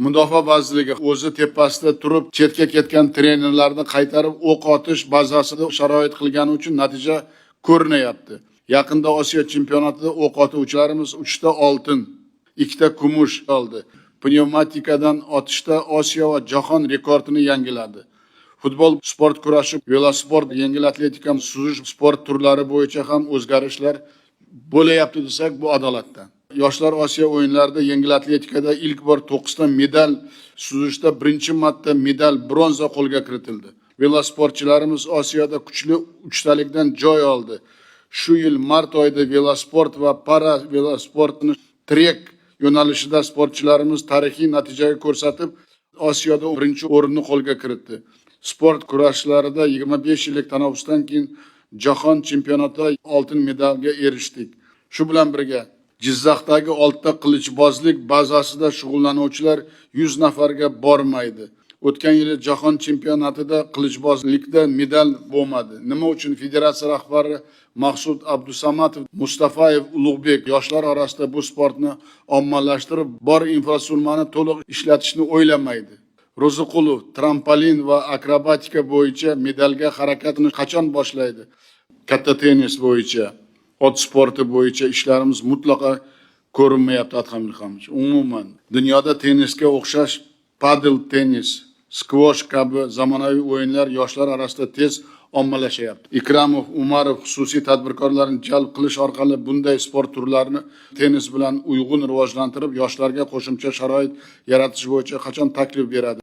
Mudofaa vazirligi o'zi tepasida turib chetga ketgan trenerlarni qaytarib o'q otish bazasida sharoit qilgani uchun natija ko'rinyapti. Yaqinda Osiyo chempionatida o'q otuvchilarimiz 3 ta oltin, 2 ta kumush oldi. Pnevmatikadan otishda Osiyo va jahon rekordini yangiladi. Futbol, sport kurashi, velosport, yengil atletika, suzish sport turlari bo'yicha ham o'zgarishlar bo'layapti desak, bu adolatdan. Yoshlar Osiyo o'yinlarida yengil atletikada ilk bor 9 ta medal, suzishda birinchi marta medal bronza qo'lga kiritildi. Velosportchilarimiz Osiyoda kuchli uchtalikdan joy oldi. Shu yil mart oyida velosport va para velosportni trek yo'nalishida sportchilarimiz tarixiy natijaga ko'rsatib, Osiyoda birinchi o'rinni qo'lga kiritdi. Sport kurashlarida 25 yillik tanaffusdan keyin jahon chempionatida oltin medalga erishdik. Shu bilan birga Jizzaxdagi oltita qilichbozlik bazasida shug'ullanuvchilar 100 nafarga bormaydi. O'tgan yili jahon chempionatida qilichbozlikda medal bo'lmadi. Nima uchun federatsiya rahbari Maqsud Abdusamatov, Mustafayev Ulug'bek yoshlar orasida bu sportni ommalashtirib, bor infratuzilmani to'liq ishlatishni o'ylamaydi? Ro'ziqulov trampolin va akrobatika bo'yicha medalga harakatini qachon boshlaydi? Katta tennis bo'yicha, ot sporti bo'yicha ishlarimiz mutlaqo ko'rinmayapti, Adham Ilhomovich. Umuman, dunyoda tennisga o'xshash padel tennis, skvosh kabi zamonaviy o'yinlar yoshlar orasida tez ommalashyapti. Ikramov, Umarov xususiy tadbirkorlarni jalb qilish orqali bunday sport turlarini tennis bilan uyg'un rivojlantirib, yoshlarga qo'shimcha sharoit yaratish bo'yicha qachon taklif beradi?